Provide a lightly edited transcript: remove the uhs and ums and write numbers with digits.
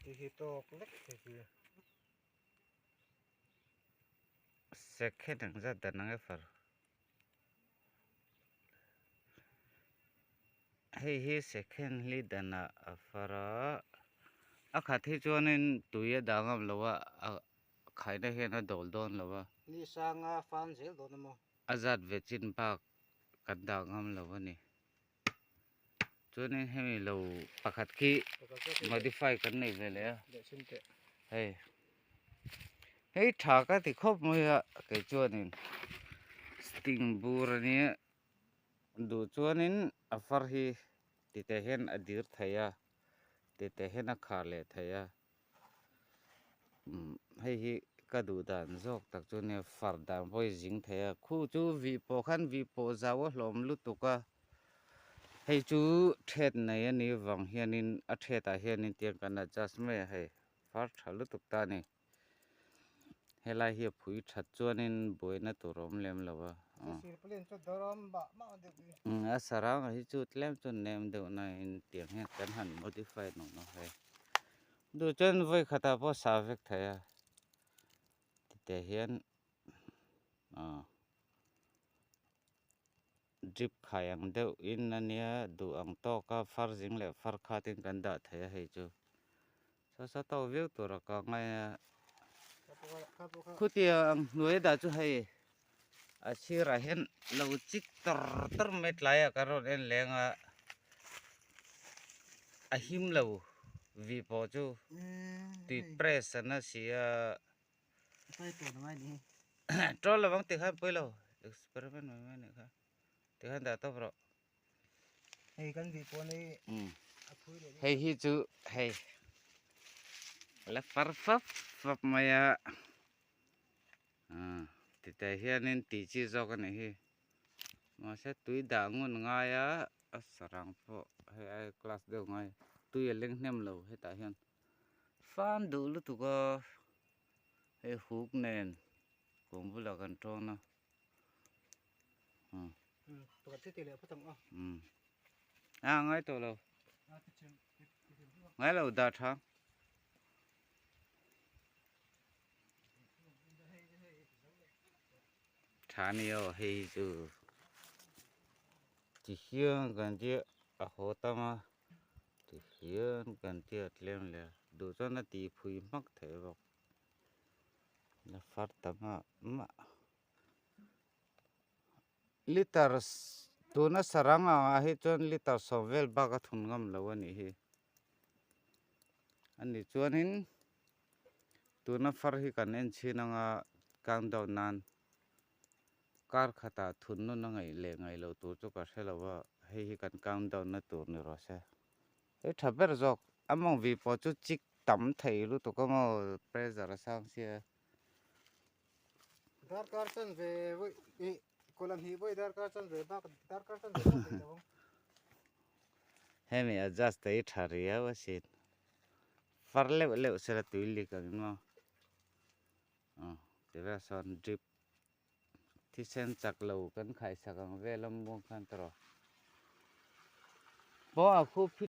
Ti hi tawk lek thei chi. Second ang zat dan ang e far. Hei hi second hi danah a far a, a khat hi chuanin tui a dah ngam lo a, a khaina hian a dawl dawn lo a. Ni sanga fan zel dawn emaw. A zat ve chin bak kan dah ngam lo a ni. Chuanin hemi lo pakhat khi modify kan nei ve leh a. Hei hei tha ka ti khawp mai a kei chuanin sting bur a nia duh chuanin a far hi titeh hian a dir thei a titeh hian a khar leh thei a. Umm hei hi ka duh dan zawk tak chu nia far dan pawh hi zing thei a khu chu vih pawh khan vih pawh zau a hlawm lutuk a hei chu thet nei a nih vang hianin a thet ah hianin tiang kan adjust mai a hei far tha lutuk ta a ni helai hi a phui that chuanin buaina tur a awm lem lo a umm a sarang ah hi chu tlem chu nem deuh na in tiang hian kan han modify nawk nawk hei. Duh chuan vawi khatah pawh sa vek thei a titeh hian ah drip khai ang deuh in ania duh ang tawk a far zing leh far khat in kan dah thei a hei chu saw saw tawk viau tur a ka ngai a khutia ang hnuai a dah chu hei a sirah hian lo chik tawr tawr mai tlaiah kan rawn en leng a a him lo vih pawh chu tui press an a si a ṭawl lovang tih khan pawi lo experiment mai mai a nih kha tikhan dah tawp rawh. Hei kan vih pawh nei hei hi chu hei la far fap fap mai a. Ah titeh hianin tih chi zawk a nih hi mahse tui dah ngun ngai a a sarang pawh hei ai class deuh ngai tui a leng hnem lo hetah hian fan duh lutuk a hei huk nen kawng bulah kan tawn a umm a ngai tawh lo ngai lo dah tha. Tha ni aw hei chu ti hian kan tia a haw tam a ti hian kan tia tlem leh a duh chuan a tih phui hmak theih bawk la far ta mah mah liter tuna sarang angah hi chuan liter sawm vel bak a thun ngam lo a nih hi. A nih chuanin tuna far hi kan en chhin anga countdown nan kar khatah thun nun a ngaih leh ngaih loh tur chu ka hre lo a, hei hi kan countdown na tur ni rawh se. Hei tha ber zawk a mawng vih pawh chu chik tam thei lutuk a maw pressure a sang sia. Darkar chanve vawi ih kawla hnih vawi darkar chanve bak darkar chanve bak thei lo ang. Hemi adjust te hi tha riau asin. Far leuh leuh sela tui lik ang in maw. Aw ti vel sawn drip thisen chak lo kan khaisak ang vel a muang khan tawh. Pawh a khup hi.